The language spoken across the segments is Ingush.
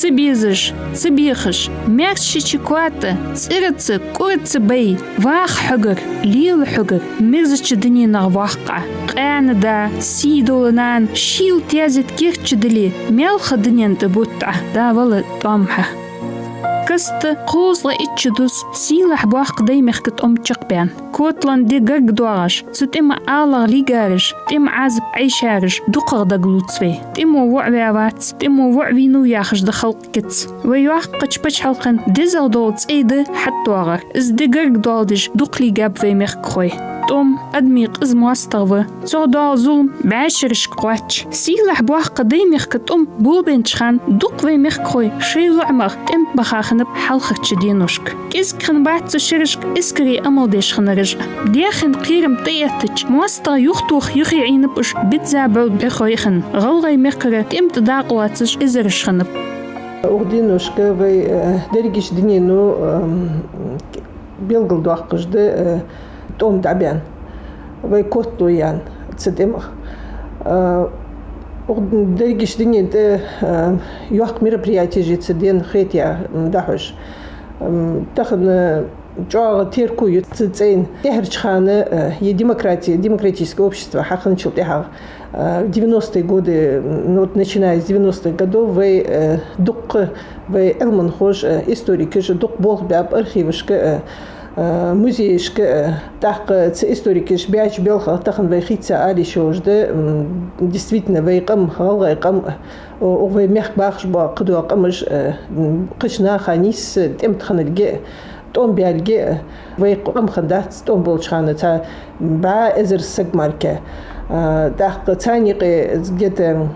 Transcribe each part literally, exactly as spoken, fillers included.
Ца безаш, ца бехаш, маьрша ши чу коа тӀа, цӀерца, кӀурца бай, ваха хьогара, лела хьогара, мерзача дуненах воаккх Ӏа. Къаьна да, сий дола нана, шийла тезет керча дале, маьлха дунен тӀа бутт Ӏа, да вала тӀом хьа. Каста кхузткъа итт шу дус сийлахь боккха Даймехка тӀом чакхбаьнна. Коталан ди гарга доагӀаш, цу тӀема алагӀа лигараш, тӀема Ӏазап Ӏайшараш дукхагӀа дагалоац вай. ТӀемо воӀ ваь вац, тӀемо воӀ вийнав яхаш да халкъа кица. Вай йоккхача паччахьалкхен дезагӀа дола цӀай да хьатӀадоагӀар. Из ди гарга доаладеш дукха лийгаб вай мехкахой. ТӀом адамий къиза моастагӀа ва. Цох доагӀа зулам бӀаьшерашка кхоач. Сийлахь боккха Даймехка тӀом болабеннача хана дукха вай мехкахой шоай лоӀамах тӀем тӀа баха хиннаб хьалхарча деношка. КӀезига хиннабац цу шерашка эскаре Ӏамал деш хиннараш а. Даьхен кхерам тӀаэттача, моастагӀа юхатоха юхе Ӏийнаб уж бизза бола бӀухой хинна. ГӀалгӀай мехкара тӀем тӀа дакъа лоацаш эзараш хиннаб. Укх деношка вай, э, дерригача дунено, эм, белгалдоаккхаш да, э, тӀом дӀабаьнна, вай котало яьнна цу тӀемах. Э, укх дерригача дунен тӀа, э, йоккха мероприятеш я цу ден хетаяь, м, дӀахьош. М, тахан, э, чӀоагӀа терко я цу цӀайна. ТӀехьарча хана, э, е демократия, демократическое общество хьахинначул тӀехьагӀа, э, в девяностые годы, ну вот начиная с девяностых годов, вай, э, дукха вай Ӏилманхоша, э, историкаша дукха болх баьб архивашка, э, э, музейшка, э, тӀаккха цу историкаша баьча балхах тахан вай хийца ала йиш йолаш да, м, действительно, вай къам, гӀалгӀай къам, о, о, вай мехка бахаш бола кхыдола къамаш, э, м, кхыча наха нийсса тӀем тӀа хинналга, тӀом баьлга, вай къам хиннадац тӀом болча хана цхьа бӀаь эзар саг мара. А, тӀаккха царна юкъе где-то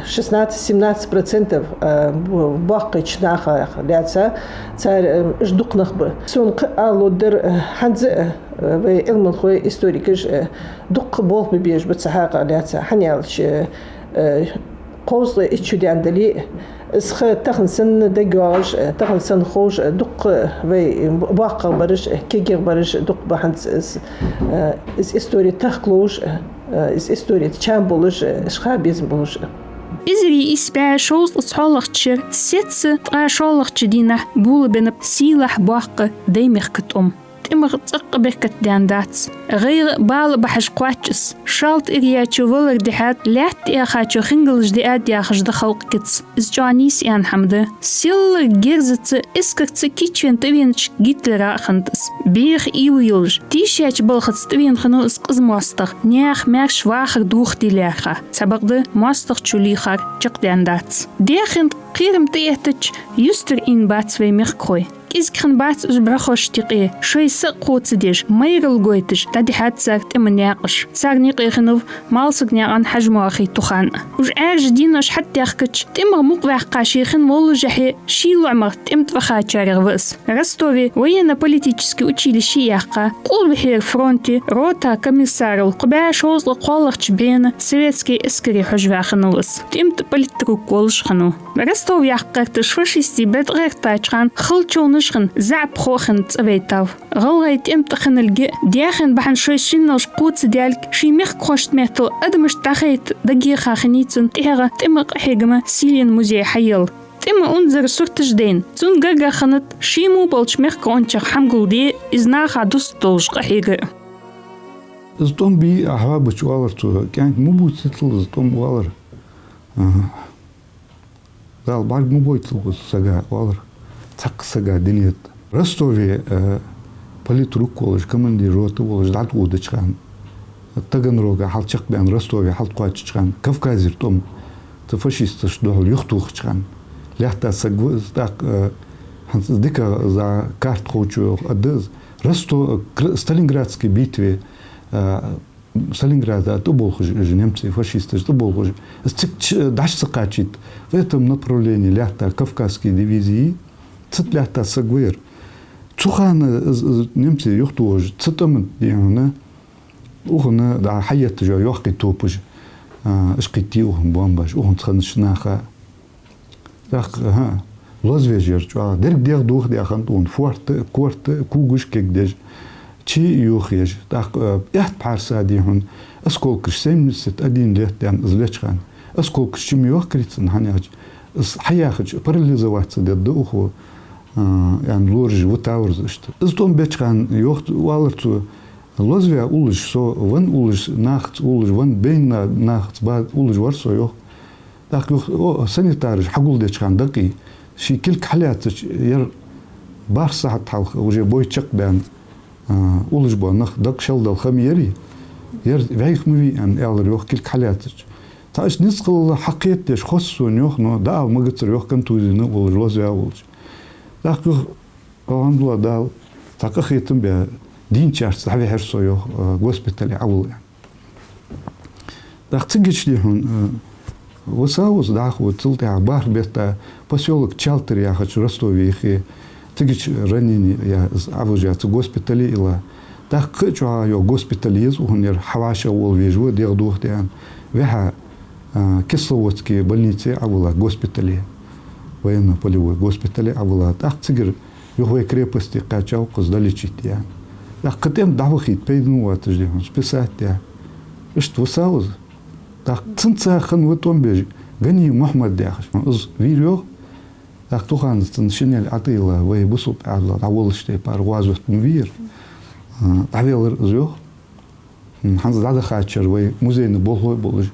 шестнадцать-семнадцать процентов, а, бо-, боккхийча нахах лаьца, цар, а, уж дукха нах ба. Сона кхы а ала ловргдар, а, хӀанз а, а, вай Ӏилманхой, историкаш, а, дукха болх бе безаш ба цу хьакъах лаьца. ХӀана аьлча, а, кхузткъа итт шу даьнна дале а, из ха тахан санна дагайоагӀаш, тахан санна ховш, дукха вай боккхагӀбараш, кегийгӀбараш дукха ба хӀанз из, из истори тахка ловш, из истори чам болаш, уж ха безам болаш. Эзар ийс бӀаь шовзткъа цхьоалагӀча шера сецца ткъаь шоллагӀча дийнахьа болабеннаб сийлахь боккха Даймехка тӀом. ТӀемах цӀаккха беркат даьннадац. ГӀайгӀа а, бала а бахьаш кхоач из. Шалта ира яьчо валар дихьад, лаьтта тӀа яьхачо хингалаш диад яхаш да халкъа кица. Из чӀоагӀа нийса аьнна хӀама да. Селлара герзаца, эскарца кийчвенна тӀавенача Гитлера а хиннад из. Беха ийла йолаш, тийшача балхаца тӀавена хиннав из къиза моастагӀа, наьха маьрша вахар дохаде лаьрхӀа. Цхьабакъда моастагӀчо лийхар чакхдаьннадац. Даьхен кхерам тӀаэттача, юстара Ӏийна бац вай мехкахой. КӀезига хиннабац уж бӀухошта юкъе, шоай са а кхоачадеш, майрал гойташ, дӀадихьад цар тӀема наькъаш. Царна юкъе хиннав Малсагнаькъан Хьажмоахий Тухан а. Уж Ӏаьржа денош хьатӀадаьхкача, тӀемах мукъаваьккха ше хинна воллашехьа, ший лоӀамах тӀем тӀа вахачарех ва из. Ростове военно-политически училище яьккха, къулбехьара фронте рота комиссарал кхо бӀаь шовзткъа кхоалагӀча бена советски эскаре хьожаваь хиннав из. ТӀем тӀа политрук волаш хиннав. Ростов яьккха гӀерташ фашистий бӀу тӀагӀертача хана хала човнаш хинна, заьӀап хов хинна цӀавайтав. ГӀалгӀай тӀем тӀа хинналга а, даьхен бахьан шоай шиннараш кхоачадаьлга, ший мехкахошта меттала адамашта дӀахайта дагайоха хиннай цун тӀехьагӀа тӀема къахьегама сийлен музей хьаелла. ТӀема унзара сурташ дайна, цун гаргара хиннад ший мо болча мехкахончох хӀама гулде, из наха дусталуш къахьега. Из тӀом бий а хьоабача оалар цо, кӀаьнк ма бувцитал из тӀом оалар. Аха. Дала бӀарг ма бойталба из сага, оалар, цхьаккха сага дунен тӀа. Ростове, э, политрук волаш, командир роты волаш дӀатӀаводача хана, Таганрога хьалчакхбаьнна, Ростове хьалтӀакхоачача хана, Кавказера тӀом цу фашисташта духьал юхатохача хана, лаьтта саг ва из, тӀаккха, э, хӀанз из дика из карта ховчо аргда из. Росто-, Кр-, Сталинградски битве, э, Сталинграда тӀаболхаш уж немций, фашисташ тӀаболхаш, из цига ч-, дӀачу ца кхачийта, в этом направлении лаьтта Кавказски дивизи, цу тӀа лаьтта саг ва ер. Цу хана из, из немций юхатохаш, цу тӀема, дий хьона, укханна дӀа хьаетташ йола йоккхий топаш, а, уж кхийттай укханна бомбаш, укханца хиннача наха. ТӀаккха, хӀа, лозавеш яр чӀоагӀа. Деррига дегӀ дохадаь хиннад цун, форта а, корта а, когаш а кегдеш, чий а йохаеш. ТӀаккха, э, аьтта пхьарса, дий хьона, осколкаш, семьдесят один лет даьннад из леча хана. Осколкаш чу ма йохкарий цунна, хӀана аьлча, Из хьаяхача парализоваться дергда укхо, а, аьнна, лораш витавар из иштта. Из тӀом беча хана йоах, оалар цо, лозаваь уллаш со, венна уллаш, нахаца уллаш, венна, бейна нахаца ба уллаш вар со, йоах. ТӀаккха, йоах, о, санитараш хьагулдеча хана дакъий, ший кулг хьалаьцача, ер барх сахьат хьалха уже бой чакхбаьнна, а, уллаш бола нах дакъа шелдала ха ма ярий, ер вӀейха ма вий, аьнна, аьлар, йоах, кулг хьалаьцача. Цхьа иштта низ хилале хьакхетадеш хоза сона, йоах, но дӀаала магацар, йоах, контузена волаш, лозаваь волаш. ТӀаккха, йоах, алхьамдулиллахӀ, Дала цхьа къахетам баь, дийначарца дӀавихьар со, йоах, а, госпитале Ӏовала, аьнна. ТӀаккха цигача, дий хьона, а, висав из дӀахо, цул тӀехьагӀа бархӀ бетта посёлок Чалтыр яхача Ростове юхе, цигача ранение яь из Ӏовижа цу госпитале илла. ТӀаккха кхы а чӀоагӀа, йоах, госпитале еза укхунна, ер хьавӀашагӀвола везаш ва, дегӀ дохаде, аьнна. Вихьа, а, Кисловодски больнице Ӏовилла госпитале, военно-полевой госпитале Ӏовилла. ТӀаккха цигара юха вай крепосте кхаьчав-кх из долечить яь. ТӀаккха кхы тӀем дӀавахийта пайда ма боацаш, дий хьона, списать яь. Иштта висав из. ТӀаккха цунца хинна ва тӀом беш Гани Мухьмад яхаш. Из вийра, йоах. ТӀаккха тӀехьагӀа цун шинель Ӏотилла, вай бусалба Ӏаьдала дӀаволлаш тайпара гӀазот ма вий ер. А, дӀавелар из, йоах. ХӀанз дӀадахача шера вай музейна болхлой болаш,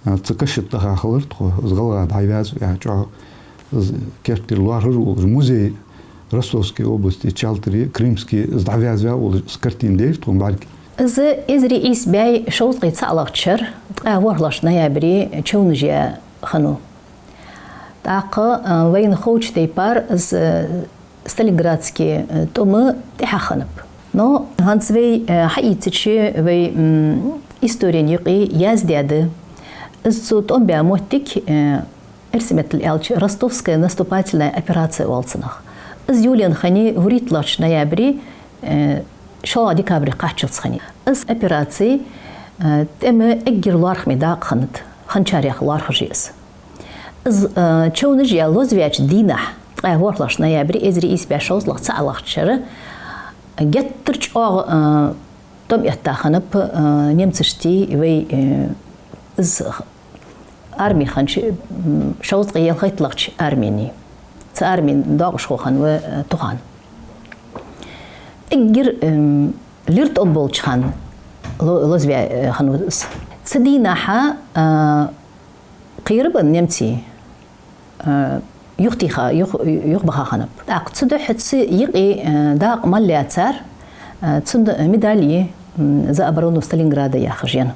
а, цу кашта даха хилар тхо, из гӀалгӀа дӀаваьза ваь, чӀоагӀа из керттера лоархӀаш волаш, музей Ростовской области, Чалтыре, Крымски, из дӀаваьза ваь волаш, из картина дайра тхона бӀарга. Из эзар ийс бӀаь шовзткъеи цаӀ лагӀча шера, ткъаь ворхӀлагӀча ноябре човнаш яь хиннав. ТӀаккха, а, вайна ховча тайпара из, а, Сталинградски, а, тӀом тӀехьа хиннаб. Но хӀанз вай, а, хьаийцача, вай, м, исторен юкъе яздаь да. Из цо тӀом баь моттиг, а, эрсий меттала аьлча, Ростовская наступательная операция оал цунах. Из йолаенна хиннай вурийтталагӀча ноябре, а, шоллагӀа декабре кхаччалца хиннай. Из операци, а, тӀема эггара лоархӀаме дакъа хиннад, хинначарех лоархӀаш я из. Из, а, човнаш яь лозаваьча дийнахьа, ткъаь ворхӀлагӀча ноябре, эзар ийс бӀаь шовзткъеи цаӀ лагӀча шера, геттара чӀоагӀа, а, тӀом этта хиннаб, а, немцаштеи вай, а, из арми хиннача, м, шовзткъеи ялхайтталагӀча арменеи. Цу армена доакъашхо хиннав, а, Тухан. Эггара, м, лира тӀом болча хана ло-, лозаваь, а, хиннав из. Цу дийнахьа, а, кхераб немций, а, юхатеха, юха, юхабаха хиннаб. ТӀаккха цудухьа цу юкъе, а, дакъа мел лаьцар, а, цунна медаль я, м, «За оборону Сталинграда» яхаш я.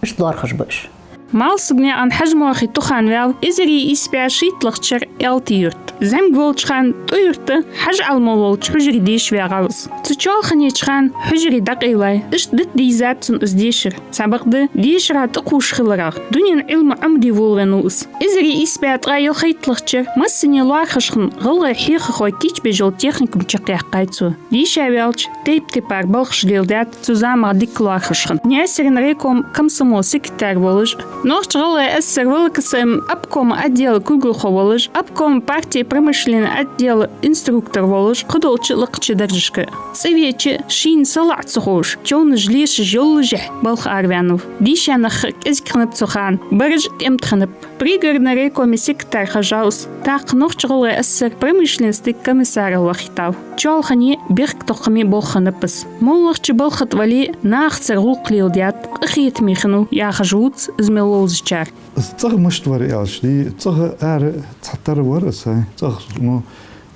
Иштта лоархӀаш ба уж. Малсагнаькъан Хьажмохи Тухан ваьв эзар ийс бӀаь шийтталагӀча шера Ялти-Юрта. ЗӀамига волча хана ТӀой-Юрта Хьажа-Ӏалама волча хьужаре деша ваьгӀав из. Цу чоалханеча хана хьужаре дӀакъайлай, иштта дита дийзад цунна из дешар. Цхьабакъда, дешара тӀакхувш хиларах, дунен Ӏилма Ӏомаде волавеннав из. Эзар ийс бӀаь ткъаь ялхайтталагӀча шера массане лоархӀаш хинна гӀалгӀай хьехархой кийчбеш йола техникум чакхъяьккхай цо. Деша ваьлча, тайп-тайпара балхаш леладаьд, цу замах дика лоархӀаш хинна. Наьсарен райкома комсомола секретарь волаш, Нохч-ГӀалгӀай ССР ВЛКСМ обкома отдела кулгалхо волаш, обкома партии промышленный отдела инструктор волаш, кхыдолча лакхача даржашка. ЦӀавеча, шийна салаӀа ца ховш, човнаш лешаш йоллашехь балха араваьннав. Дийша нах кӀезига хиннаб цу хана, бараш тӀем тӀа хиннаб. Пригородни райкома секретарь хержав из, тӀаккха Нохч-ГӀалгӀай ССР промышленности комиссарал вахийтав. Чоалхане, бехктокхаме болх хиннаб из. МоллагӀча балха тӀа вале, нахацара гӀулакх леладаьд, къахетаме хиннав яхаш вувц из мел вовзачар. Из цӀагӀа мишта вар аьлча, дий, цӀагӀа ара цхьатарра вар из, хӀа, цӀагӀа, ну,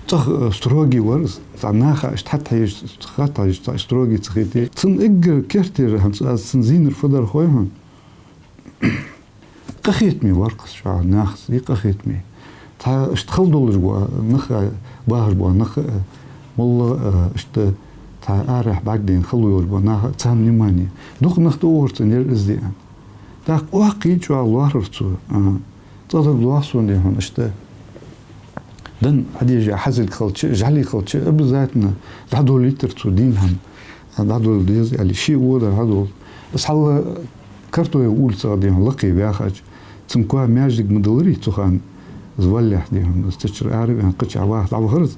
цӀагӀа, э, строгий вар из. Цхьа наха иштта хьатӀахьежача, хьатӀахьежача, цхьа строгий ца хетий. Цун эггара керттера, хӀанз аз цун зийнар фу дар хой хьона? Къахетаме вар-кх из чӀоагӀа, нахаца, дий, къахетаме. Цхьа иштта хала долаш бола нах, бахаш бола нах, э, моллагӀа, э, иштта цхьа арахьа бӀаргадайна хало йолаш бола нах, царна внимание. Дукха нах тӀаухар цунна, ер из де аьнна. ТӀаккха укхаза чӀоагӀа лоархӀар цо, а, цӀагӀа дагалоаха сона, дий хьона, иштта. Дийнахьа хьадеш хьазилг хилча, жӀали хилча, обязательно дӀадолийтар цо дийнахьа. ДӀадола деза аьле, ше водар дӀадола. Из хьалха Картоева улицагӀа, дий хьона, лакхе ваьхача, цун коа маьждиг ма дилларий цу хана, из валлалехь, дий хьона, из цу чура араваьнна, кхычахьа ваха дӀавахар из.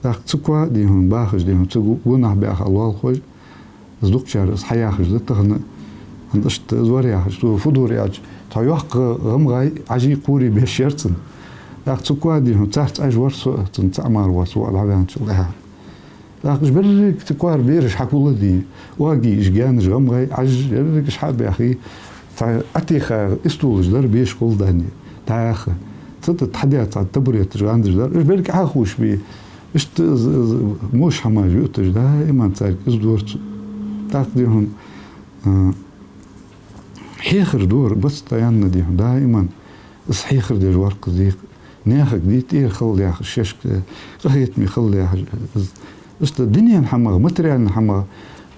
ТӀаккха цу коа, дий хьона, бахаш, дий хьона, цу го-, гонахьа баьха лоалахой, из дукхачар из хьаяхаш да тахан, Иштта из вар яхаш, цо фу дора аьлча, тхо йоккха гӀамгӀай, Ӏажий, кхурий беш яр цун. ТӀаккха цу коа, дий хьона, царца Ӏаж вар со, цун цаӀ мара вар со, дӀаваьнначул тӀехьагӀа. ТӀаккха уж берригаш цу коара бераш хьакхолла а дий, оагий, уж гаьнаш, гӀамгӀай, Ӏаж, ерригаш хьа а баьхий, цхьа Ӏатеха истолаш дар, беш хул дани, дӀаяха. Цу тӀа хьадаь цхьа табуреташ, гӀандаш дар. Уж берригаш Ӏохувш бий, иштта из, из, муш хӀамаш ютташ, даиман царга из дора цо. ТӀаккха, дий хьона, а, хьехар дора, постоянно, дий хьона, даиман. Из хьехар деш вар-кх из дийкъа. Наьхага дий тӀера хила яхаш, шоашка къахетаме хила яхаш. Из, иштта дунен хӀамах, материальни хӀамах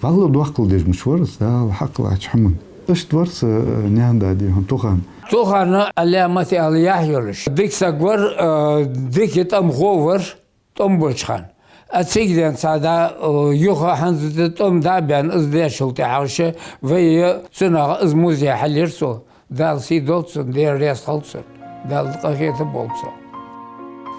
вӀалла доккхал деш мича вар из, Дала хьакъ лаьча хӀаман. Иштта вар са, э, наьна да, дий хьона, Тухан. Тухана Ӏаламат аьнна яхь йолаш дика саг вар, э, дика тӀемхо вар. ТӀом болча хана. А цига денз цхьа да, э, юха хӀанз тӀом дӀа а баьнна, из дешал тӀехьагӀа ше вай цунах из музей хьалъяьр цо. Дала сий долда цун, Даьла раьза хилва цунна, Дала къахетам болба цох.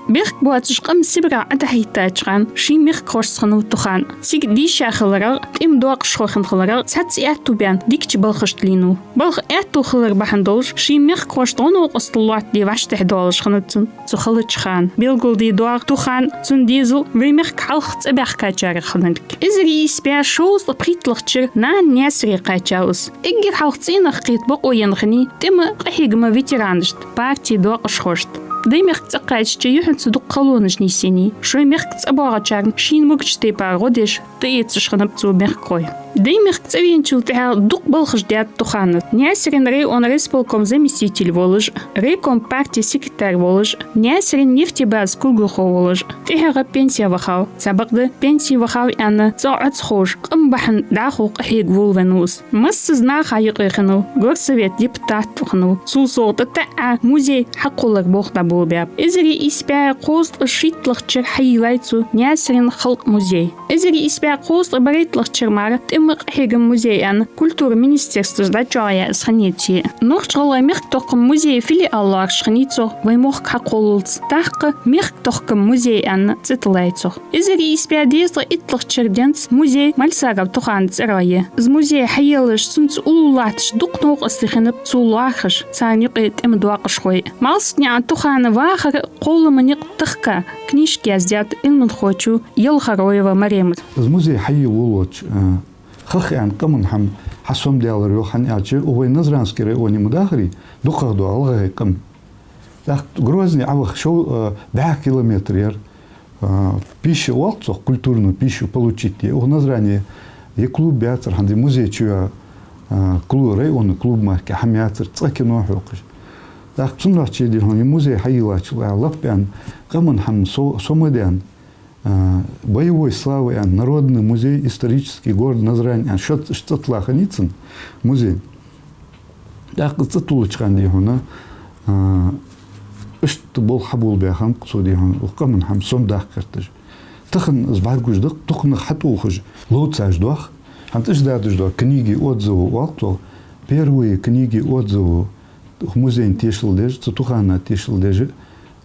Бехк боацаш къам Сибре Ӏодахьийтача хана ший мехкахошца хиннав Тухан. Цига дийша хиларах, тӀема доакъашхо хинна хиларах цхьацца аьттув баьнна дикача балхашта лийннав. Балха аьттув хилар бахьан долаш, ший мехкахошта гӀо-новкъостал лоаттаде вӀаштӀехьадоалаш хиннад цун цу халача хана. Белгалде доагӀа, Тухан, цун дезал вай мехка хьалха цӀабаьхкачарех хиннаб. Эзар ийс бӀаь шовзткъеи пхийтталагӀча шера нана Наьсаре кхаьчав из. Эггара хьалха цӀенах кхета бокъо енна хиннай тӀема къахьегама ветеранашта, партий доакъашхошта. Даьймехка цӀакхаьчача юххьанца дукха халонаш нийсъеннай. Шоай мехка цӀабоагӀачарна шийна могача тайпара гӀо деш тӀаэцаш хиннаб цо мехкахой. Даьймехка цӀавеначул тӀехьагӀа дукха балхаш даьд Тухана. Наьсарен района райисполкома заместитель волаш, райкома партий секретарь волаш, Наьсарен нефтебаза кулгалхо волаш, тӀехьагӀа пенсе вахав. Цхьабакъда пенсе вахав аьнна цӀогӀа ца ховш, къам бахьан дӀахо къахьега волавеннав из. Массаза наха юкъе хиннав, горсовета депутат хиннав. Цул совгӀа тӀатаӀа музей хьакхоллара болх дӀаболабаьб. Эзар ийс бӀаь кхузткъеи шийтталагӀча шера хьайийллай цо Наьсарен халкъа музей. Эзар ийс бӀаь кхузткъеи берхӀитталагӀча шера мара тӀема къахьегама музей аьнна культура министерствос дӀачӀоагӀъяь из хиннаяц. НохчгӀалгӀай мехкатохкама музея филиал лоархӀаш хиннай цох вай мохк хьакхоллалца. ТӀаккха мехкатохкама музей аьнна цӀи тиллай цох. Эзар ийс бӀаь дезткъеи итталагӀча шера денз музей Малсагов Тухана цӀерагӀа я. Из музей хьаеллаш, цунца уллув латташ дукха новкъостий хиннаб цо лоархӀаш, царна юкъе тӀема доакъашхой. МалсагӀа Тухана вахара кхоллама никъ тахка книжка яздаьд Ӏилманхочо Елхароева Марема. Из музей хьае волавелча, э, хах аьнна къаман хӀама хьасомадаьлар йоах, хӀана аьлча, укх вай Назрански районе ма дахарий, дукхагӀа дола гӀалгӀай къам. ТӀаккха Грозне Ӏоваха шов, э, бӀаь километр яр, э, пища оал цох, культурную пищу получить де. Укх Назране е клуб яцар, хӀанз музей чу я, э, клу-, районни клуб мара кхы хӀама яцар, цкъа кино хьокхаш. ТӀаккха цунах чу, дий хьона, е музей хьайийллачул тӀехьагӀа лап аьнна, къаман хӀама со-, сомадаьнна, а, боевой славы аьнна, народный музей, исторический город Назрань аьнна, шо-, цӀи тилла хиннай цун музей. ТӀаккха цӀи тиллача хана, дий хьона, а, иштта болх хьаболабаь хиннаб-кх цо, дий хьона, укх къаман хӀама сомадаккха гӀерташ. Тахан из бӀаргагуш да-кх, дукха нах хьатӀаухаш, ловцаш доах. ХӀанз иштта дадаш дола книги отзывы оал цох, первые книги отзывы укх музейна тешал деш, цу Тухана тешал деш,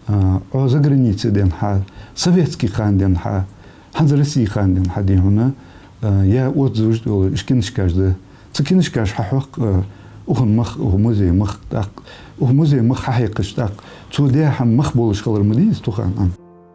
а, Ӏо загранице денз хьа, советски хана денз хьа, хӀанз Россе хана денз хьа, дий хьона, а, яь отзываш йола уж книжкаш да. Цу книжкаш хьахьокх, а, укхун мах, укх музея мах, тӀаккха укх музея мах хьахьекхача, тӀаккха цо даь хӀама мах болаш хилар ма дий из Тухана.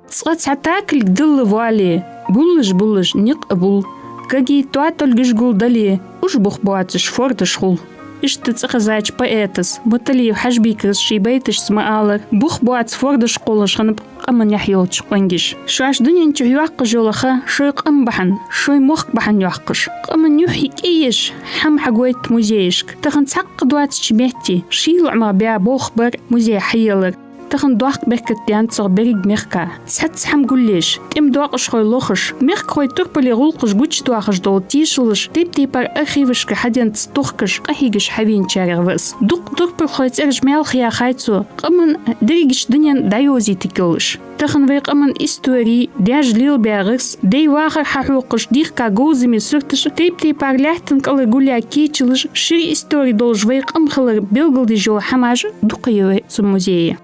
Цкъа цхьа такалг дилла воале, буллаш-буллаш никъ а бул, кагий тоатолгаш гулдале, уж бух боацаш фордаш хул. Иштта цӀихезача поэтас Муталиев Хьажбикас ший байташца ма аллара, бух боаца фордаш кхоллаш хиннаб къаман яхь йолча къонгаш. Шоаш дунен чу йоаккхаш йола ха шоай къам бахьан, шоай мохк бахьан йоаккхаш, къаман юхь кӀееш, хӀама хьагойт музейшка. Тахан цхьаккха доацача метте ший лоӀамах баь болх бар музей хьаеллар. Тахан доккха беркат денна цох берригача мехка. Цхьацца хӀама гулъеш, тӀема доакъашхой лохаш, мехкахой турпале гӀулакхаш гучадоахаш дола тешалаш тайп-тайпара архивашка хьаденна тохкаш, къахьегаш хьавеначарех ва из. Дукха турпалхой цӀераш маьлха яьхай цо, къаман дерригача дунен дӀайовзийтаргйолаш. Тахан вай къаман истори, даьша лелабаь гӀирс, даьй вахар хьахьокхаш дийхка говзаме сурташ, тайп-тайпара лаьттан кӀалара гулъяь кечалаш, шира истори долаш вай къам хилар белгалдеш йола хӀамаш дукха я вай цу музее.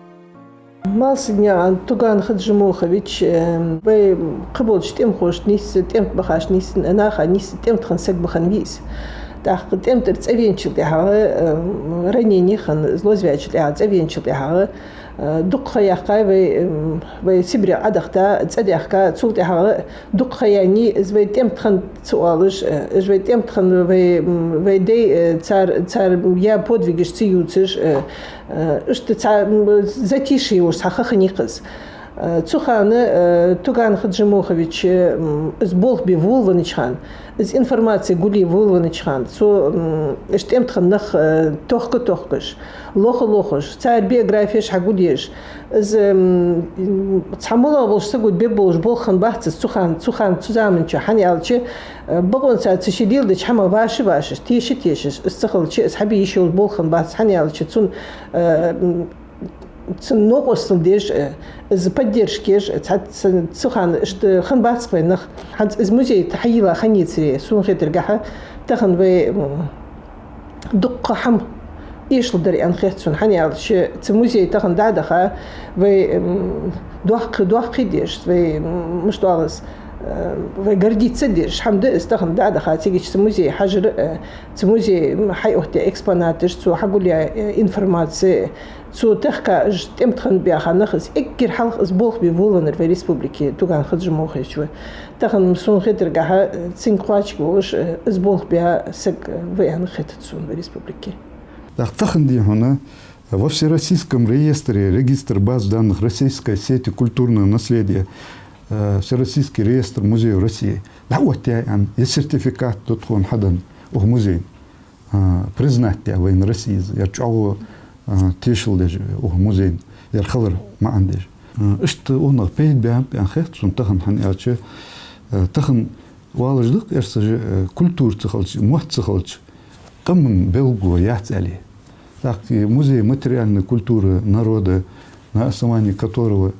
Малсагнаькъан Туган Хаджимухович, э, вай кхыболча тӀемхошта нийсса, тӀем тӀа бахача нийсса, наха нийсса тӀем тӀа хинна саг баханвий из. ТӀаккха тӀем тӀара цӀавеначул тӀехьагӀа, э, ранени хинна, из лозаваьчул тӀехьагӀа, цӀавеначул тӀехьагӀа, э, дукха ха яьккхай вай, э, вай Сибре Ӏодахийта, цӀадаьхка, цул тӀехьагӀа дукха ха яьннай, из вай тӀем тӀа хинна ца оалаш, э, из вай тӀем тӀа хинна вай, м, вай дай, э, цар, цар яь подвигаш ца ювцаш, э, э, иштта цхьа, м, затишье йолаш цхьа ха хиннай-кх из. Э, цу хана, э, Туган Хаджимохович, э, м, из болх бе волавеннача хана, из информаци гулъе волавеннача хана, цо, м, иштта тӀем тӀа хинна нах, э, тохка-тохкаш, лоха-лохаш, цар биографеш хьагулъеш, из, м, цхьа малагӀа волча саго бе болаш болх хиннабац из цу хана, цу хана, цу заман чухь, хӀана аьлча, э, бокъонца цу ше леладеча хӀамах вӀаши вӀашаш, теша-тешаш, из ца хилча, из хьабе йиш йолаш болх хиннабац, хӀана аьлча цунна, э, м, цун новкъостал деш, э, из поддержка еш, э, цхьа, ц-, цу хана иштта хиннабац-кх вай нах. ХӀанз из музей тӀа хьайийлла хиннаяцаре, сона хетаргахьа, тахан вай, м, дукха хӀама эшалуш дар аьнна хет сона, хӀана аьлча цу музей тахан дӀадаха, вай, м, доккхий, доккхий деш, вай, м, мишта оал из, э, вай гордиться деш хӀама да из тахан дӀадаха, цига цу музее хьажар, э, цу музее, м, хьаоттаяь экспонаташ, цо хьагулъяь, э, информаци, цо тахка, уж тӀем тӀа хинна баьха нах, из эггара хьалха из болх бе волавеннар вай республике Туган Хаджимохович ва. Тахан сона хетаргахьа, цунга кхоачаргволаш, из болх баь саг ва аьнна хетац сона вай республике. ТӀаккха тахан, дий хьона, во Всероссийском реестре, регистр баз данных Российской сети культурного наследия, э, Всероссийский реестр музеев России, дӀаоттаяьй аьнна, ер сертификат да тхона хьаденна укх музейна. А, признать даь вайна Россе из, ер чӀоагӀа, а, тешал деш укх музейна, ер хилар маӀан деш. А, иштта укханах пайда баьннаб аьнна хет сона тахан, хӀана аьлча, а, тахан оалаш да-кх, эрсаша, а, культура ца хилча, мотт ца хилча, къаман белгало яц аьле. ТӀаккха музей материальной культуры народа, на основании которого,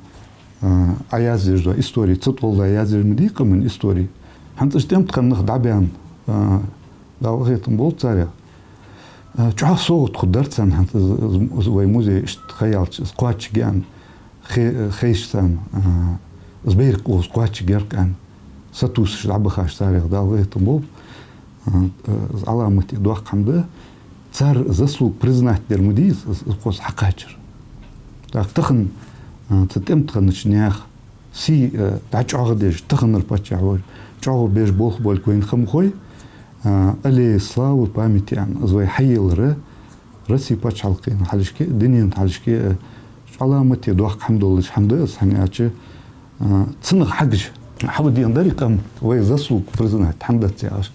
а, Ӏояздеш дола истори, цу тӀа гӀолла яздеш ма дий къаман истори. ХӀанз уж тӀем тӀа хинна нах дӀабаьнна, а, Дала къахетам болба царех. А, чӀоагӀа совгӀат хургдар царна хӀанз из, из, из вай музей иштта ха яьлча, из кхоачаргья аьнна, хе-, ховш царна, а, из байракх укхаза кхоачаргья-кх аьнна, сатувсаш дӀабахаш царех Дала къахетам болба. А, а, из Ӏаламате доккха хӀама да. Цар заслуг признать дар ма дий из, из, из укхаза хьакхачар. ТӀаккха тахан, а, цу тӀем тӀа хиннача наьха сий, э, дӀачӀоагӀдеш, таханара паччахьо чӀоагӀа беш болх болга вайна ха ма хой, э, Аллея славы памяти аьнна, из вай хьаеллар Россе паччахьалкхен хьалхашка, дунен хьалхашка, э, Ӏаламате доккха хӀама долаш хӀама да из, хӀана аьлча, э, цунах хьегаш хьавадена дар из къам, вай заслуг признать хӀана дац яхаш.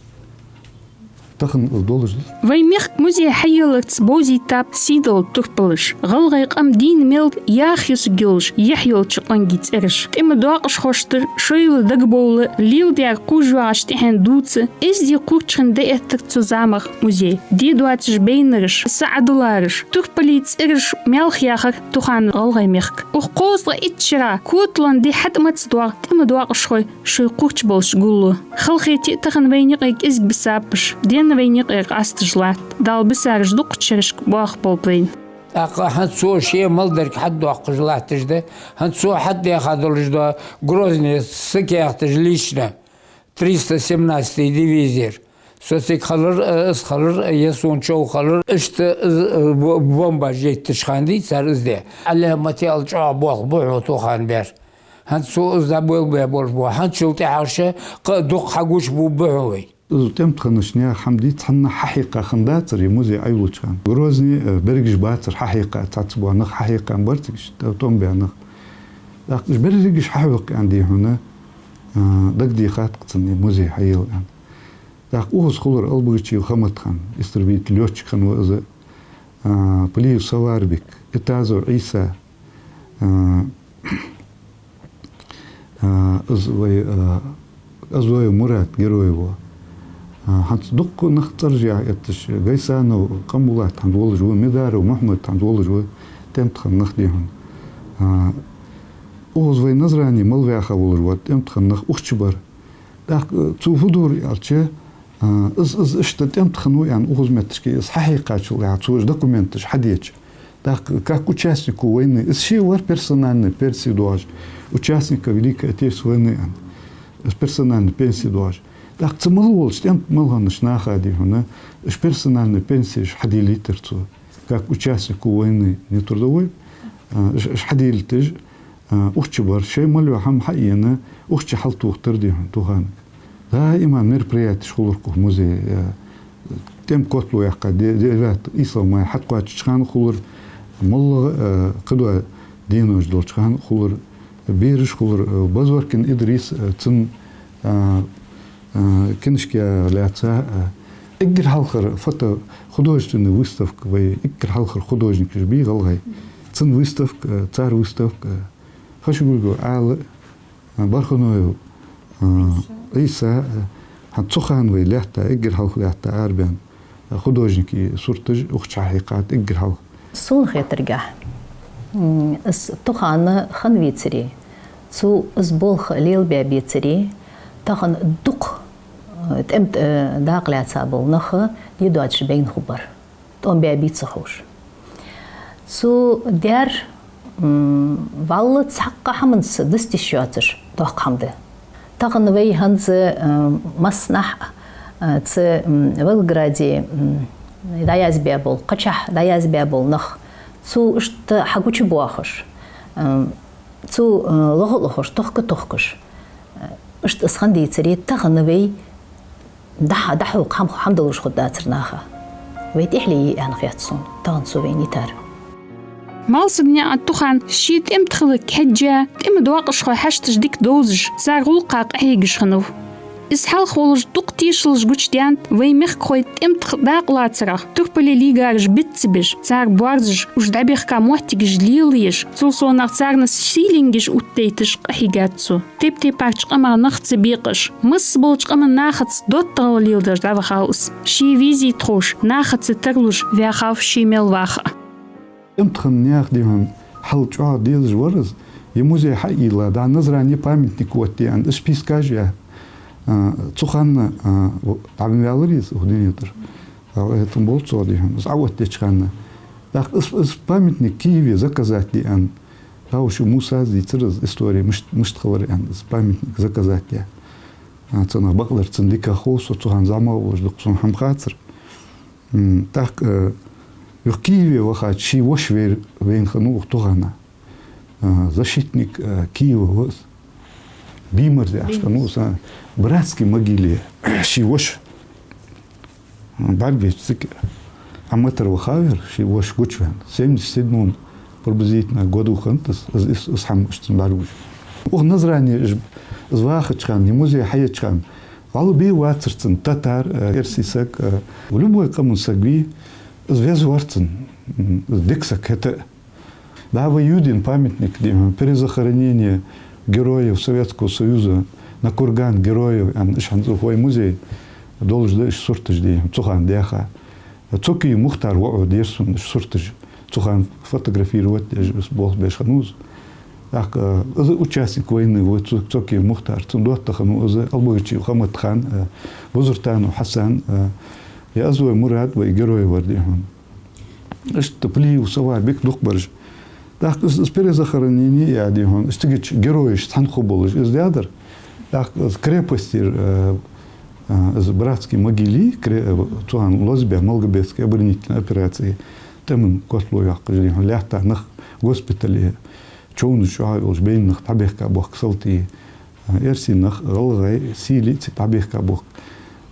Тахан из долаш да. Вай мехка музей хьаелларца бовзийтаб сийдола турпалаш. ГӀалгӀай къам дийна мел яха юсарг йолаш, яхь йолча къонгий цӀераш. ТӀема доакъашхошта шоайла дагабовла, леладаьр кхувш йоагӀача тӀехьен дувца, эздий кхуврчхьан дӀаэттар цу замах музей. Де доацаш байнараш, са Ӏадалараш, турпалий цӀераш маьлха яхар тохкаш гӀалгӀай мехка. Укх кховзткъа итт шера коталон ди хьатӀа ма ца доагӀа тӀема доакъашхой шоай кхуврча болаш гуллу. Халахетий тахан вайна юкъе кӀезига бисаб уж, денна вайна юкъера къасташ латт. Дала бисараш дукхача шерашка боахаргболба вайна. ТӀаккха хӀанз цо ше мел дарг хьатӀадоаккхаш латташ да, хӀанз цо хьатӀадаьха долаш да Грозне са каьхаташ лично триста семнадцатый дивизера. Со цига хилар, э, из хилар, э, е сона чов хилар, иштта, э, э, бо-, бомбаж йиттача хана дий цар из де. Аллех ма тел чӀоагӀа болх бу хьона тохкаш бер. ХӀанз цо из дӀаболабе болаш ба. ХӀанзчул тӀехьагӀа ше кхы а дукха хьагучабу бу хьона вай. Из тӀем тӀа хиннача наьха хӀама дий цхьаннахьа хьахьекха хиннадацар из музей Ӏойиллача хана. Грозне, э, берригаш бацар хьахьекха, цхьацца бола нах хьахьекха бар цига, тӀом баь нах. ТӀаккха уж берригаш хьахьокх аьнна дий хьона, э, дагадехад-кх цунна из музей хьаелла аьнна. ТӀаккха укхаза хулар Албогачиев Хаматхан, истребитель-лётчик хиннав из, а, Плиев Саварбик, Итазов Ӏийса, а, а, из вай, а, Азоев Мурат герой ва. А, хӀанз дукха нах цӀераш яха этташ, Гайсанов Къамбулат хӀанз волаш ва, Медаров Мухьмад хӀанз волаш ва, тӀем тӀа хинна нах дий хьона. А, укхаза вай Назране мел ваьха волаш ва, тӀем тӀа хинна нах укх чу бар. ТӀаккха, э, цо фу дора аьлча, э, из, из иштта тӀем тӀа хиннав аьнна, укхаза метташка из хьахьекхачул тӀехьагӀа, цо уж документаш хьадеча. ТӀаккха как участнику войны, из ше вар персональни пенси доагӀаш, участника Великой Отечественной войны аьнна, из персональни пенси доагӀаш. ТӀаккха цу мел волча тӀем мел хиннача наха, дий хьона, уж персональни пенсеш хьаделийтар цо, как участнику войны нетрудовой, а, уж, уж хьаделийташ, а, укх чу бар, шоай мел йола хӀама хьаена, укх чу хьалтохийтар, дий хьона, Туханага. Даим мероприятеш хулар укх музее, а, тӀем котало яьккха, де-, девятого, ийслагӀа май хьатӀакхоачача хана хулар, моллагӀа, а, кхыдола денош долча хана хулар, бераш хулар, а, Базоркин Идрис, а, цун, а, а, книжка лаьца, а, эггара хьалхара фото-, художественни выставка вай, эггара хьалхара художникаш бий гӀалгӀай. Цун выставка, а, цар выставка, а, Хашагульгов Ӏаьла, а, Барханоев, а, Ӏийса, а, хӀанз цу хана вай лаьтта, эггара хьалха лаьтта арабаьнна, а, художникий сурташ укх чу хьахьекхад эггара хьалха. Сона хетаргахьа, м, из Тухан хинна вецаре, цо из болх лелабаь бецаре, тахан дукха, э, тӀем, э, дакъа лаьца бола нах дийдоацаш байна хургбар, тӀом баь бий ца ховш. Цо даьр, м, валлахӀи, цхьаккха хӀаманца дицдеш йоацаш доккха хӀама да. Тахан вай хӀанз, э, массанахьа, э, цу, м, Волгограде, м, дӀаязбаь бола, кхычахьа дӀаязбаь бола нах, цо иштта хьагучабоахаш, э, цо, э, лохаш а лохаш, тохкаш а тохкаш, э, иштта из хинна децаре, тахан вай дӀа-, дӀахьокха хӀама, хӀама долаш хургдацар наха. Вай тӀехьале я аьнна хет сона тахан цо вайна йитар. Малсагнаькъан Тухан ший тӀем тӀа хилар кхаьча, тӀема доакъашхой хьашташ дика довзаш, цар гӀулакха къахьегаш хиннав. Из хьалха волаш дукха тешалаш гучадаьннад вай мехкахой тӀем тӀа дакъа лацарах, турпале лигараш биц ца беш, цар боарзаш, уж дӀабехка моттигаш лелаеш, цул совгӀа царна сийленгаш оттадайташ къахьийгад цо. Тайп-тайпарча къамах нах ца бекъаш, масса болча къаман нахаца доттагӀал леладеш дӀавахав из. Ший визит ховш, нахаца тарлуш ваьхав ше мел ваха а. ТӀем тӀа хинна наьха, дий хьона, хьал чӀоагӀа дезаш вар из. Ер музей хьайийлла, дӀа Назране памятник оттаде аьнна, из спискаш я. А, цу хана, а, дӀабенна ваьлар из укх дунен тӀара. АллахӀ хетам болба цох, дий хьона, из Ӏооттадеча хана. ТӀаккха из, из памятник Киеве заказать де аьнна, Таушев Мусас дийцар из истори, мишт-, мишта хилар аьнна, из памятник заказать даь. А, цунах бакъдар цун дика хов со, цу хана зӀамига волаш дукха сона хӀама хацар. М, тӀаккха, э, юха Киеве вахача ший воша вайра вайна хиннав укх Тухана. А, защитник, э, Киева ва из. Биймарза яхаш хиннав из, а, братски могиле ший воша. БӀаргавайча цига Ӏоматар вахав ер, ший воша гучаваьнна. Семьдесят седьмом приблизительно году хиннад из, из, из, из хӀама иштта бӀаргагуш. Укх Назране из, из вахача хана, ер музей хьаеча хана, вӀалла бе вацар цунна татар, э, эрсий саг, э, любой къаман саг вий, из веза вар цунна, м, из дика саг хетар. Да, вай юдин памятник, дий хьона, перезахоронение героев Советского Союза на курган героев, аьнна, уж хӀанз укх вай музее долаш да уж сурташ, дий хьона, цу хана даьха. Цокиев Мухтар воӀо дер сона уж сурташ, цу хана фотографировать деш, уж болх беш хиннав из. ТӀаккха, э, из участник войны ва, Цо-, Цокиев Мухтар, цун доттагӀа хиннав из Албогачиев Хаматхан, э, Бузуртанов Хьасан, э, е Оздой Мурад вай герой вар, дий хьона. Иштта Плиев Савар, бик дукха бараш. ТӀаккха из, из перезахоронение яь, дий хьона, из цигача герояш цхьана хургболаш из даьдар. ТӀаккха из крепостера, э, э, из братски могиле, кре-, э, цу хана лозабаь Малгобекски оборонительни операци тӀема котало йоаккхаш, дий хьона, лаьтта нах, госпитале човнаш чӀоагӀа йолаш, байна нах дӀабехка бохк, салтий, эрсий нах, гӀалгӀай, сийлий цига дӀабехка бохк.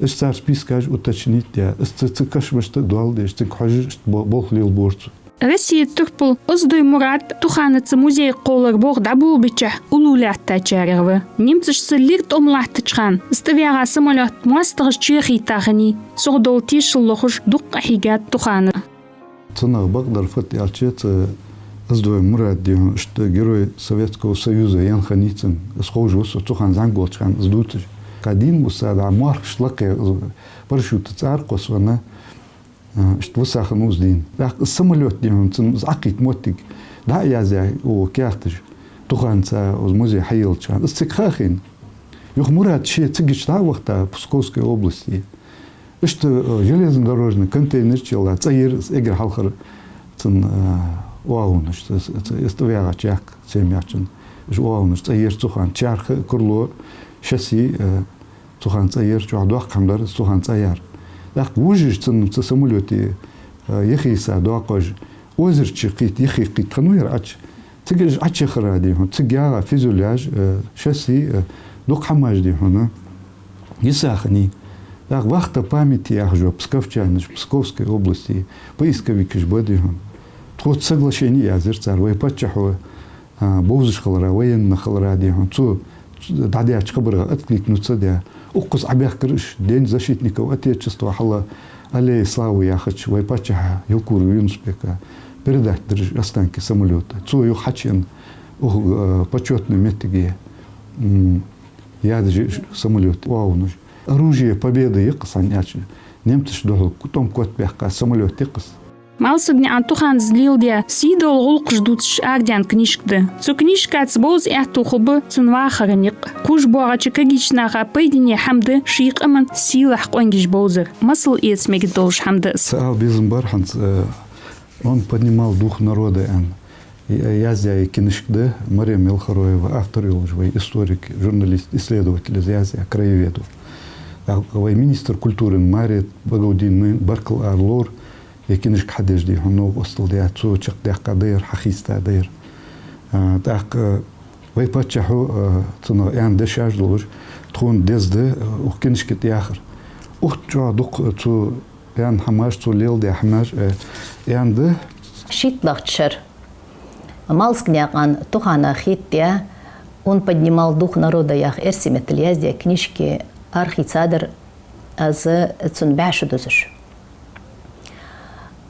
Уж цар спискаш уточнить даь, уж ц-, цига кашамашта доал деш, цига хьожаш, иштта бо-, болх лелабора цо. Россе турпал Оздой Мурад Туханаца музей кхоллара болх дӀаболабичахьа уллув лаьттачарех ва. Немцашца лир тӀом латтача хана из тӀаваьгӀа самолёт моастагӀашта чухийтта хиннай. Цох дола тешал лохаш дукха къахьийгад Тухана. Цунах бакъдар фуд аьлча, цу Оздой Мурад, дий хьона, иштта Герой Советского Союза ена хиннай цунна. Из ховш ва со, цу хана зӀамига волча хана из дувцаш. Кхы дийнахьа виса дӀа морхаш лакхе, парашютаца ара кхоссавенна, а, иштта виса хиннав из дийнахьа. ТӀаккха из самолёт, дий хьона, цунна из Ӏокхийтта моттиг дӀа а язъяь, укх каьхаташ, Туханаца из музей хьайийллача хана, из цига ха а хайна. Юха Мурад ше цигача дӀа а вахийта Псковской области. Иштта, э, железнодорожни контейнер чу йола цӀа яр из эггара хьалхара цун, э, оагӀонаш, ц-, ц-, ц-, из тӀаваьгӀача яхка семьячун. Уж оагӀонаш цӀа яр цу хана. Чарх а, крыло, шасси, э, Цу хана цӀа яр, чӀоагӀа доккха хӀама дар из цу хана цӀа яр. ТӀаккха вожаш цунна цу самолёте, э, яхийса доакъош, озеро чу кхийтта, яхийта кхийтта хиннав ер Ӏочу. Цига уж Ӏочуяхара, дий хьона, цига ягӀа фюзеляж, э, шасси, э, дукха хӀамаш, дий хьона, йиса хиннай. ТӀаккха вахта памяти яхаш ва псковчанаша, Псковской области поисковикаш ба, дий хьона. Тхоца соглашени язъяьр цар, вай паччахьо, а, бовзаш хилара, военни хилара, дий хьона, цо дӀадаьча хабарга откликнуться даь. Укхаза Ӏобаьхкар уж День защитников Отечества хьалха Аллея славы яхача вай паччахьа Евкурова Юнус-Бека передать дир уж останки самолёта. Цо юха хьачуена укх, э, почётни моттиге, м, ядача самолёте оагӀонаш. Оружие Победы я-кх из, хӀана аьлча немцашта духьал тӀом котбаьккха самолёт я-кх из. Малсагнаькъан Тухана леладаь, сий дола гӀулакхаш дувцаш арадаьнна книжка да. Цу книжкаца бовза аьттув хургба цун вахара никъ. Кхувш боагӀача кагийча наха пайдане хӀама да ший къаман сийлахь къонгаш бовзар. Масал эца мегаш долаш хӀама да из. Цхьа ала безам бар хӀанз, э, «Он поднимал дух народа», аьнна. Я-, яздаь книжка да Марем Елхароева, автор йолаш вай историк, журналист, исследователь, из яздаь краевед ва. ТӀаккха вай министр культуры Марет Багаудиновна баркал ара лора, ер книжка хьадеш, дий хьона, новкъостал даь, цо чакхдаьккха дар, хьахийста дар. А, тӀаккха вай паччахьо, а, цунах аьнна дешаш долаш, тхона деза да, а, укх книжка тӀа яхар. Укх чу дукха цо аьнна хӀамаш, цо леладаь хӀамаш, а, аьнна да. ШийтталагӀча шера Малсагнаькъан Тухана хетадаь, «Он поднимал дух народа» яха эрсий меттала яздаь книжка арахийцадар аз цун бӀаь шу дузаш.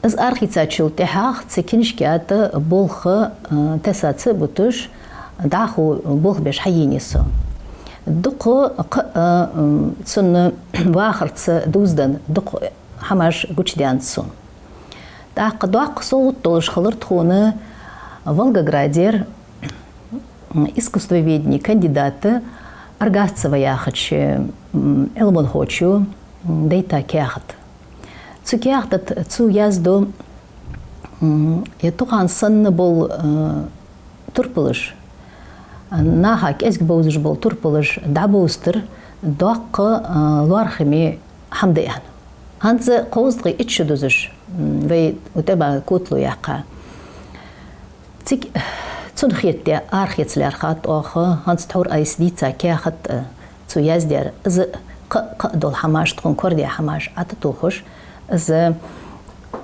Из арахийцачул тӀехьагӀа цу книжка тӀа болх, а, тесса ца буташ, дӀахо болх беш хьаенай со. Дукха кхы а, м, цун вахарца дувзаденна дукха хӀамаш гучадаьннад сона. ТӀаккха доккха совгӀат долаш хилар тхона Волгоградера, м, искусствоведени кандидата Аргасцева яхача, м, Ӏилманхочо, м, дайта каьхат. Цу каьхата тӀа цо язду, м, ер Тухан санна бола, э, турпалаш, наха кӀезига бовзаш бола турпалаш дӀабовзийтар доккха, а, лоархӀаме хӀама да аьнна. ХӀанз кхузткъеи итт шу дузаш, м, вай укх тӀема котало яьккха. Цига цунна хетадаь арахеца лаьрхӀад оаха, хӀанз тхьовра айса дийца каьхат, а, цо яздаьр, из кхы а, кхы а дола хӀамаш, тхона корадеш хӀамаш ӀотӀатохаш, из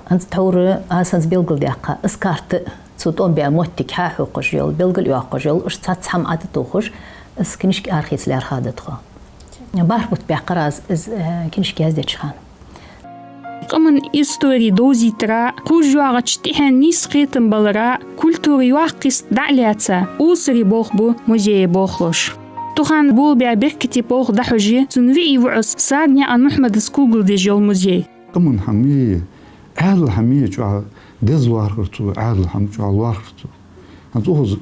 хӀанз тхьовра аз хӀанз белгалдаьккха, из карта, цо тӀом баь моттиг хьахьокхаш йола, белгалйоаккхаш йола, уж цхьацца хӀама ӀотӀатохаш, из книжка арахеца лаьрхӀад тхо. БархӀ бутт баьккхар аз из, э, книжка яздеча хана. Къаман истори довзийтара, кхувш йоагӀача тӀехьен нийса кхетам балара, культура йоккха йист дӀа а лаьца, осаре болх бу музее болхлоша. Тухана болабаь беркате болх дӀахьош я цун виӀий воӀо Сагнаькъан Мухьмада кулгалдеш йола музей. Къаман хӀама я, Ӏаьдала хӀама я, чӀоагӀа деза лоархӀар цо, Ӏаьдала хӀама чӀоагӀа лоархӀар цо. ХӀанз укхаза,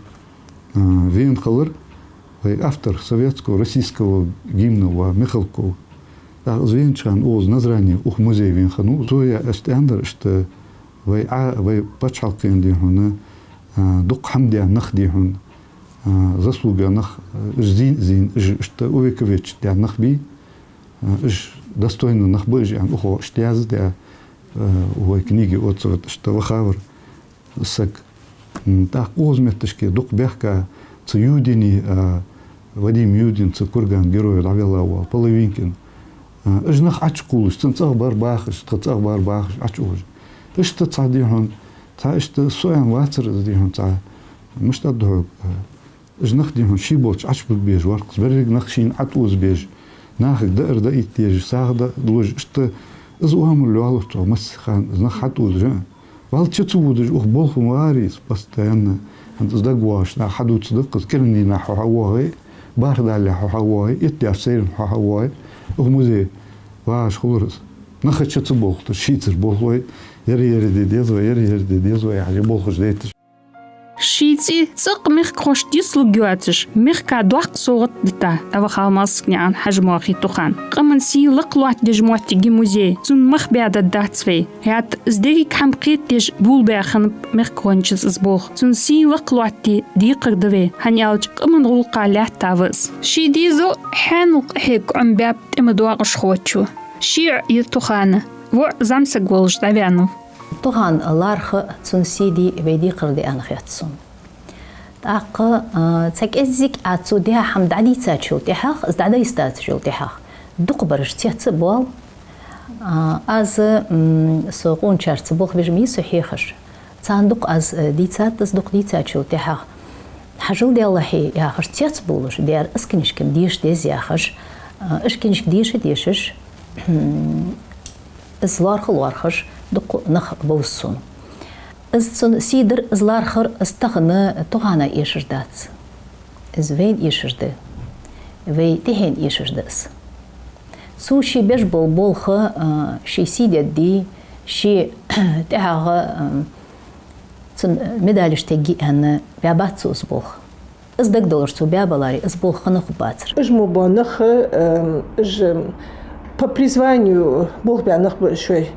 а, вена хилар вай автор советского, российского гимна ва Михалков. ТӀаккха из венача хана укхаза Назране укх музее вена хиннав из. Цо яь, иштта аьннадар, иштта вай Ӏа-, вай паччахьалкхен, дий хьона, а, дукха хӀама даь нах, дий хьона, а, заслуга нах, а, уж зий-, зийна, уж иштта увековечить даь нах бий, а, уж достойни нах ба уж, аьнна, укхо иштта яздаь, а, вай книги отзываш, иштта вахавар саг. М, тӀаккха укхаза метташка дукха баьхка цу Юдина, а, Вадим Юдин, цу Курган герой дӀавелла вола, Половинкин. А, уж нах Ӏочукхувлаш, цун цӀагӀа бар бахаш, тха цӀагӀа бар бахаш Ӏочуухаш. Иштта цхьа, дий хьона, цхьа иштта со аьнна вацар из, дий хьона, цхьа, мишта аргда хьога, а, уж нах, дий хьона, ший болча Ӏочубугбеш вар-кх из, беррига нах шийна ӀотӀаозабеш, нахага даар даийташ, сагӀа да луш, иштта из оамал йоаллар цо массахана, из нах хьатӀаозаш а. Валлахӏи, чу ца водаш укх болхло вар из постоянно. ХӀанз из дагавоагӀаш нах хьадувцаргда-кх из, кӀиранди нах хьо хьавоагӀе, бархӀ далле хьо хьавоагӀе, итт даьржа сайранна хьо хьавоагӀе, укх музее вагӀаш хулар из. Нах чу ца болхийташ, шийцара болхлой, ер-ер де деза вай, ер-ер де деза вай, яхаш, болхаш дайташ. Ший цӀи цӀаккха мехкахошта йицлургйоацаш, мехка доккха совгӀат дита дӀавахав Малсагнаькъан Хьажмохий Тухан. Къаман сий лакха лоаттадеш моттиг я музей, цунна мах баь даргдац вай. ХӀаьта из деррига хӀама кхетадеш болабаь хиннаб мехкахошца из болх. Цун сий лакха лоаттаде декхар да вай, хӀана аьлча къаман гӀулакха лаьттав из. Ший дезал хьанал къахьега Ӏомабаьб тӀема доакъашхочо. Ши йоӀ я Тухана, воӀ зӀамсаг волаш дӀаваьннав. Тухан лархӀа, цун сий де вай декхар да аьнна хет сона. ТӀаккха, а, цхьа кӀеззига а цо даь хӀама дӀадийцачул тӀехьагӀа, из дӀадайстацачул тӀехьагӀа, дукхагӀбараш цец а боал. А, аз, м, со къоначарца болх беш ма йий со хьехаш. Царна дукха аз, э, дийцад, аз дукха дийцачул тӀехьагӀа, хьажал, деллахьий, яхаш, цец а болаш, дера, из книжка-м деша деза яхаш, а, уж книжка деша а дешаш, из лоархӀа а лоархӀаш, дукха нах бовз сона. Из цун сий дар, из лархӀар, из тахан Тухана эшаш дац. Из вайна эшаш да. Вай тӀехьенна эшаш да из. Цо ше беш бола болх, а, ше сий дедий, ше тӀехьагӀа, а, цун медалаш тегий аьнна, баьбац цо из болх. Из дагадоалаш цо баь баларе, из болх хинна хургбацар. Уж мо бола нах, эм, уж, эм, по призванию болх баь нах ба уж, шоай.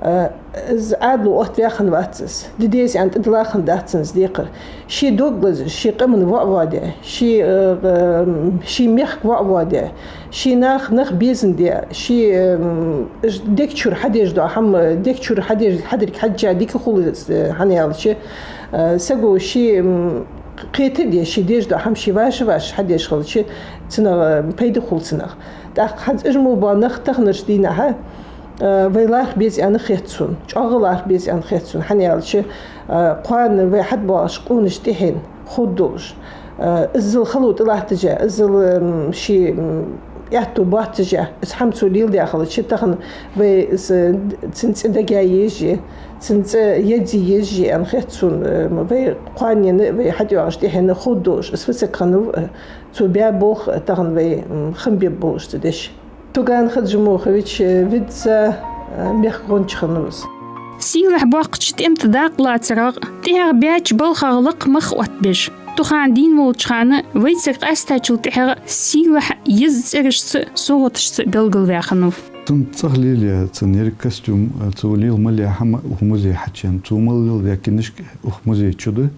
Э, из Ӏаьдало оттаваь хиннавац из. Де деза аьнна тӀадилла хиннадац цунна из декхар. Ший дог лазаш, ший къаман воӀ воаде, ший, э, эм, ший мехка воӀ воаде, ший наха нах безандаь, ший, эм, уж дег чура хьадеш дола хӀама, дег чура хьадеш, хьадерг хьадича дика хул из, э, хӀана аьлча, э, саго ший, эм, кхетаде, ше деш дола хӀама ше вӀаши-вӀаши хьадеш хилча, цунах, э, пайда хул цунах. ТӀаккха хӀанз уж мо бола нах таханарча дийнахьа, э, вай лархӀа беза аьнна хет сона, чӀоагӀа лархӀа беза аьнна хет сона, хӀана аьлча, э, кхоана вай хьатӀабоагӀача къонача тӀехьенна хургдолаш, э, иззал хало тӀалатташ а, иззал, эм, ший, эм, аьттув боацаш а, из хӀама цо леладаь хилча, тахан вай из, э, цун цӀи дага езаш я, цун цӀи язде езаш я аьнна хет сона, э, вай кхоанена, вай хьатӀайоагӀача тӀехьенна хургдолаш, из фу саг хиннав, э, цо баь болх, э, тахан вай, м, хам бе болаш ца деш. Тухан Хьажмохович, э, визза, э, мехка гӀонча хиннав из. Сийлахь боаккхача тӀема тӀа дакъа лацарах, тӀехьагӀа баьча балхах лакха мах оттабеш, Тухан дийна волча хана вайцига къаьстачул тӀехьагӀа сийлахь еза цӀерашца, совгӀаташца белгалваь хиннав. Цун цӀагӀа лелаяь, цун еррига костюм, а, цо лела мел яь хӀама укх музее хьачуена, цо мел леладаь книжка укх музее чу да.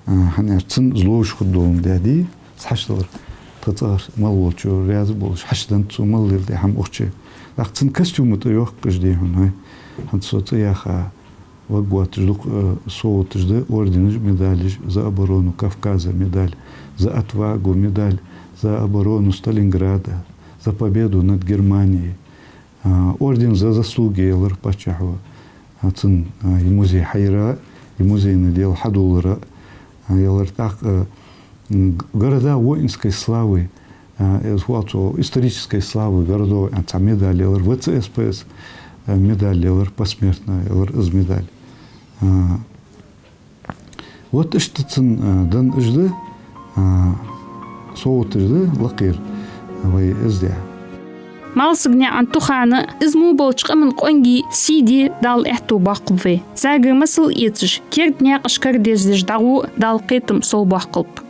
А, хӀана аьлча цунна из ловш хургдоландаь дий, из хьачудалар, тха цӀагӀара мел волчо раьза болаш хьачуденнад цо мел леладаь хӀама укх чу. ТӀаккха цун костюма тӀа йоаккхаш дий хьона, хӀай, хӀанз со цӀи яха варгвоацаш дукха, э, совгӀаташ да, орденаш, медалаш: «За оборону Кавказа» медаль, «За отвагу» медаль, «За оборону Сталинграда», «За победу над Германией». А, орден «За заслуги» ялар паччахьо, а, цунна, а, ер музей хьайра, ер музейна Даьла хьадоалара, а, ялар. ТӀаккха, а, м, «Города воинской славы», а, из хьоахаду цо, «исторической славы городов» аьнна цхьа медаль ялар, В С С П С, а, медаль ялар, посмертно ялар из медаль. А, вот иштта цунна, а, денна уж да, а, совгӀаташ да лакхера вай из даь. Малсагнаькъан Тухана из мо болча къаман къонгий сий де Дала аьттув боаккхалба вай. Царгара масал эцаш, керда наькъаш карадерзадеш дӀагӀо Дала кхетам совбоаккхалба.